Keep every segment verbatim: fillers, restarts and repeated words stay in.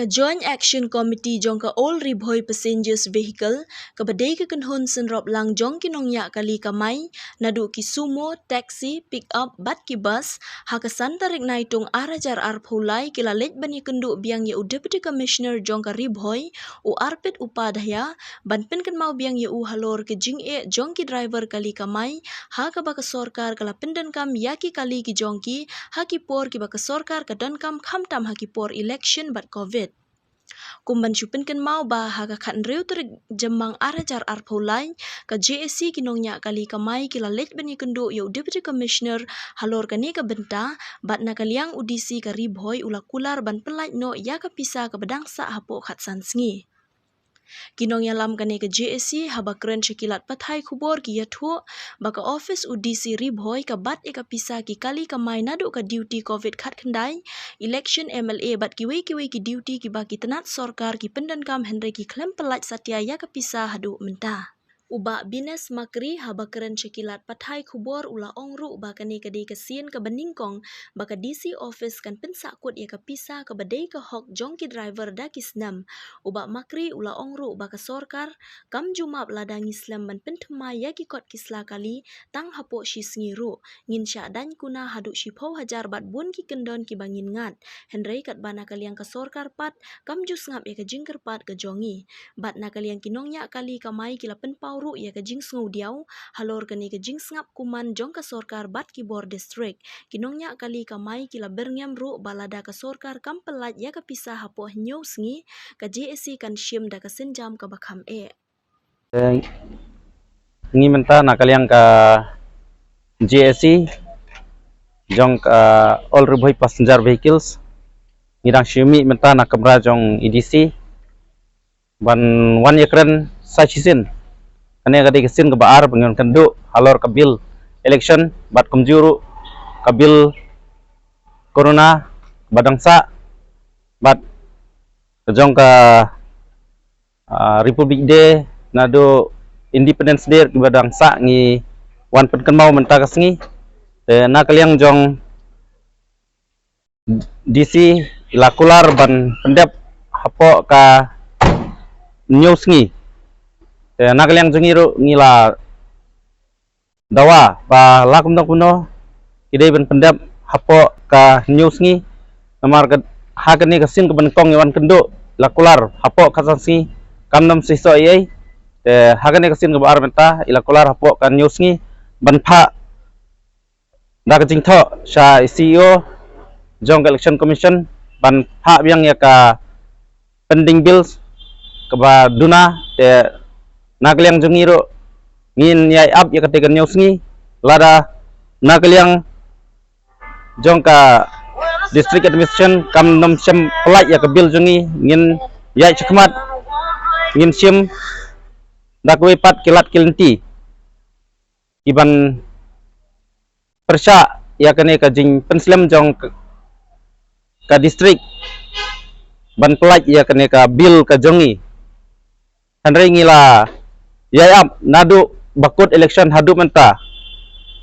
Joint Action Committee jong ka All Ri Bhoi Passengers Vehicle, kaba dei ka kynhun synrop lang jong ki nongñiah kali kamai, naduh ki sumo, taxi, pick up bad ki bus, ha ka san tarik Naitung ar hajar arphew lai ki la leit ban ïakynduh biang ïa u Deputy Commissioner jong ka Ri Bhoi, u Arpit Upadhyaya, ban pynkynmaw biang ïa u halor ka jingeh jong ki driver kali kamai, ha kaba ka sorkar ka la pyndonkam ïa ki kali ki jong ki, ha ki por kiba ka sorkar ka donkam khamtam ha ki por election bad covid. Kum ban shu pynkynmaw ba ha ka khathynriew tarik Jymmang ar hajar arphew lai, ka J A C ki nongñiah kali kamai ki la leit ban ïakynduh ïa u Deputy Commissioner halor kane ka bynta, bad na ka liang u D C ka Ri Bhoi u la kular ban pyllait noh ïa ka pisa kaba dang sah hapoh khatsan sngi. Ki nongïalam kane ka J A C haba kren sha ki lad pathai khubor ki ïathuh ba ka office u D C Ri Bhoi ka bat ïa ka pisa ki kali kamai naduh ka duty covid khatkhyndai, election M L A bad kiwei kiwei ki duty kiba ki tnat sorkar ki pyndonkam, hynrei ki khlem pyllait satia ïa ka pisa haduh mynta. U Bah Bines Makri haba kren sha ki lad pathai khubor u la ong ruh ba kane ka dei ka sien kaba nyngkong ba ka D C office kan pynsahkut ïa ka pisa kaba dei ka hok jong ki driver da ki snem. U Bah Makri u la ong ruh ba ka sorkar kam ju map lada ngi slem ban pynthymmai ïa ki kot ki sla kali tang hapoh shi sngi ruh. Ngin shah daiñ kuna haduh shiphew hajar bad bun ki kyndon kiba ngin ngat. Hynrei katba na ka liang ka sorkar pat kam ju sngap ïa ka jingkyrpad ka jong ngi. Bad na ka liang ki nongñiah kali kamai ki la pynpaw ruh ïa ka jingsngewdiaw halor kane ka jingsngap kuman jong ka sorkar bad ki bor district. Ki nongñiah kali kamai ki la byrngem ruh ba lada ka sorkar kam pyllait ïa ka pisa hapoh hynñiew sngi, ka J A C kan shim da ka sienjam kaba kham eh. Eh, ngi mynta na ka liang ka J A C jong ka All Ri Bhoi Passenger Vehicles, ngi dang shu mih mynta na kamra jong i D C ban wan ïakren sa shisien. Kane ka dei ka sien kaba ar ba ngi wan kynduh halor ka bill election bad kumjuh ruh ka bill corona ba dang sah bad ka jong ka, ah, Republic Day naduh Independence Day kiba dang sah ngi wan pynkynmaw mynta ka sngi. Te na ka liang jong D C i la kular ban pyndep hapoh ka hynñiew sngi. Te na ka liang jong ngi ruh ngi la dawa ba la kumno kumno ki dei ban pyndep hapoh ka hynñiew sngi. Namar ka ha kane ka sien kaba nyngkong i wan kynduh la kular hapoh ka san sngi kam nym seisoh ei ei. Te ha kane ka sien kaba ar mynta i la kular hapoh ka hynñiew sngi ban phah da ka jingthoh sha i C E O jong ka Election Commission ban phah biang ïa ka pending bills kaba duna. Te na ka liang jong ngi ruh ngin ïai ap ïa kata ka hynñiew sngi lada na ka liang jong ka District Administration kam nym shym pyllait ïa ka bill jong ngi, ngin ïai shakmat, ngin shim da kawei pat ki lad ki lynti kiban pyrshah ïa kane ka jingpynslem jong ka, ka district ban pyllait ïa kane ka bill ka jong ngi. Hynrei ngi la ïai ap naduh ba kut election haduh mynta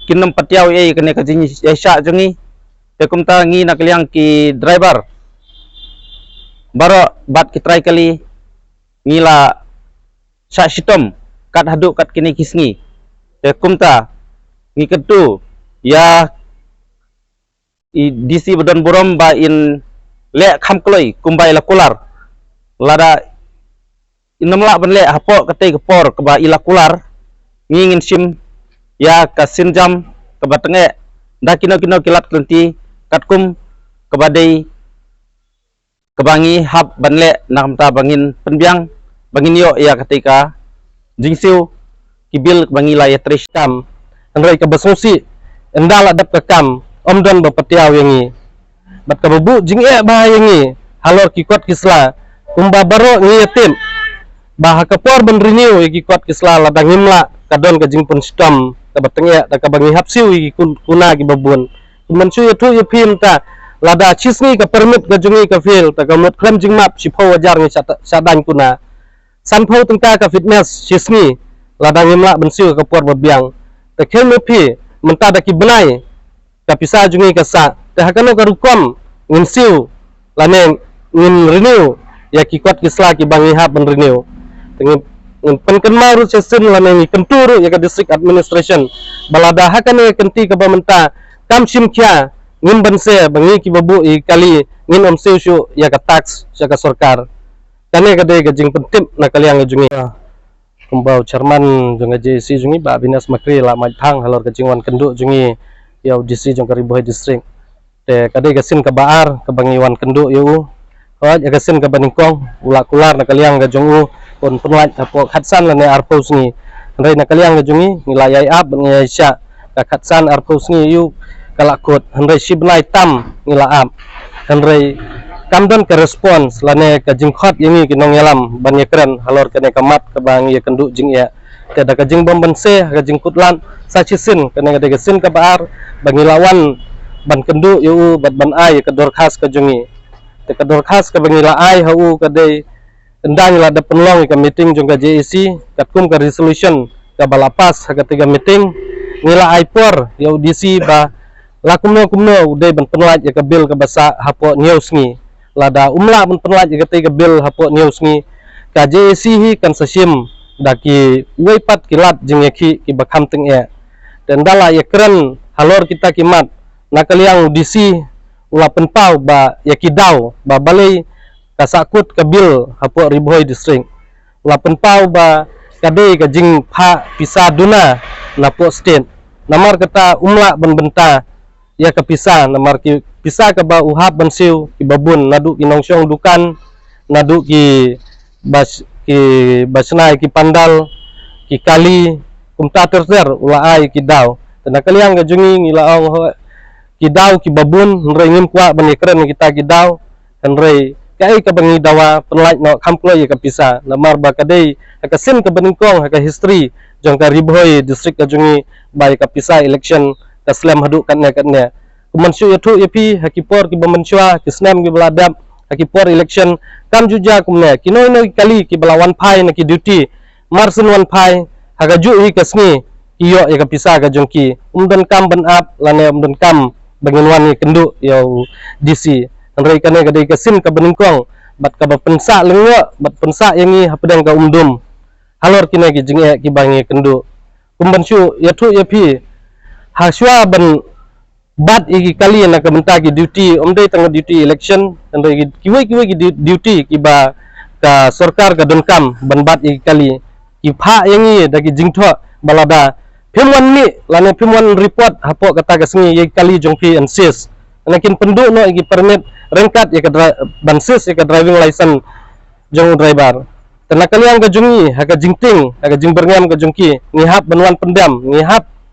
kin nym patiaw ïa kane ka jingïaishah jong ngi. Te kumta ngi na ka liang ki driver baroh bad ki trai kali ngi la shah shitom kat haduh kat kine ki sngi. Te kumta ngi kyntu ïa i D C ba don burom ba in leh kham kloi kumba i la kular. Lada in nym lah ban leh hapoh katei ka por kaba i la kular, ngi ngin shim ïa ka sienjam kaba tyngeh da kino kino ki lad ki lynti katkum kaba dei kaba ngi hap ban leh na ka bynta ba ngin pynbiang ba ngin ïoh ïa katei ka jingsiew ki bill ba ngi la ïatrei. Kam, hynrei kaba sngewsih ynda la dep ka kam ym don ba patiaw ïa ngi. Bad kaba buh jingeh bha ïa ngi halor ki kot ki sla kumba baroh ngi ïatip ba ha ka por ban renew ïa ki kot ki sla lada ngim lah ka don ka jingpynshitom kaba tyngeh da kaba ngi hap siew ïa ki kun-, kuna kiba bun. Kumban shu ïathuh ïa phi mynta lada shi sngi ka permit ka jong ngi ka fail, te ka mut khlem jingmap shiphew hajar ngi shah, shah daiñ kuna. Sanphew tyngka ka fitness shi sngi lada ngim lah ban siew ka por ba biang. Te khein ma phi mynta da ki bnai ka pisa jong ngi ka sah. Te ha kano ka rukom ngin siew lane ngin renew ïa ki kot ki sla kiba ngi hap ban renew. Te ngi, ngi pynkynmaw ruh shisien lane ngi kyntu ruh ïa ka district administration ba lada ha kane ka kynti kaba mynta kam shim khia, ngim banse ba ngi kiba buh ïa ki kali ngin ym siew shuh ïa ka tax sha ka sorkar. Kane ka dei ka jingpyntip na ka liang ka jong ngi. Kumba u chairman jong ka J A C jong ngi, Bah Venus Makri, la mait phang halor ka jingwan kynduh jong ngi ïa u D C jong ka Ri Bhoi District. Te ka dei ka sien kaba ar kaba ngi wan kynduh ïa u. Hooid, ïa ka sien kaba nyngkong u la kular na ka liang ka jong u, un pynlait hapoh khatsan lane arphew sngi. Hynrei na ka liang ka jong ngi, ngi la ïai ap bad ngi ïai shah ka khatsan arphew sngi ïa u ka la kut, hynrei shi bnai tam ngi la ap. Hynrei kam don ka response lane ka jingkhot ïa ngi ki nongïalam ban ïakren halor kane ka mat kaba ngi ïakynduh jingeh. Te da ka jingbym banse ha ka jingkutlad, sa shisien kane ka dei ka sien kaba ar ba ngi la wan ban kynduh ïa u bad ban ai ïa ka dorkhas ka jong ngi. Te ka dorkhas kaba ngi la ai ha u ka dei, ynda ngi la dep pynlong ïa ka meeting jong ka J A C, katkum ka resolution kaba la pass ha katei ka meeting, ngi la ai por ïa u D C ba la kumno kumno u dei ban pynlait ïa ka bill kaba sah hapoh hynñiew sngi. Lada um lah ban pynlait ïa katei ka bill hapoh hynñiew sngi, ka J A C hi kan sa shim da kiwei pat ki lad jingïakhih kiba kham tyngeh. Te ynda la ïakren halor kita ki mat, na ka liang u D C u la pynpaw ba ïa ki daw ba balei ka sahkut ka bill hapoh Ri Bhoi District. U la pynpaw ba ka dei ka jingphah pisa duna napoh state. Namar kata um lah ban bynta ïa ka pisa, namar ki pisa kaba u hap ban siew kiba bun, naduh ki nongshong dukan, naduh ki ba, ki ba shna ïa ki pandal, ki kali, kumta ter ter u la ai ki daw. Te na ka liang ka jong ngi, ngi la ong, hooid, ki daw kiba bun, hynrei ngim kwah ban ïakren ïa kita ki daw. Hynrei kaei kaba ngi dawa, pynlait noh kham kloi ïa ka pisa, namar ba ka dei ha ka sien kaba nyngkong ha ka history jong ka Ri Bhoi District ka jong ngi ba ïa ka pisa election ka slem haduh katne katne. Kumban shu ïathuh ïa phi, ha ki por kiba mynshuwa, ki snem kiba la dep, ha ki por election kam ju jia kumne. Ki nongkynnoh kali kiba la wan phai na ki duty, mar syn wan phai, ha kajuh hi ka sngi ki ïoh ïa ka pisa ka jong ki. Um donkam ban ap lane um donkam ba ngin wan ïakynduh ïa u D C. Hynrei kane ka dei ka sien kaba nyngkong bad kaba pynsah lyngngoh bad pynsah ïa ngi hapdeng ka umdum halor kine ki jingeh kiba ngi ïakynduh. Kumban shu ïathuh ïa phi, ha shuwa ban bat ïa ki kali na ka bynta ki duty, um dei tang duty election, hynrei ki, kiwei kiwei ki du-, duty kiba ka sorkar ka donkam ban bat ïa ki kali, ki phah ïa ngi da ki jingthoh ba lada phim wan mih lane phim wan report hapoh kata ka sngi ïa ki kali jong phi yn seize. Lane kin pynduh noh ïa ki permit ryngkat ïa ka dri-, ban seize ïa ka driving license jong u driver. Te na ka liang ka jong ngi, ha ka jingtieng, ha ka jingbyrngem ka jong ki, ngi hap ban wan pyndem, ngi hap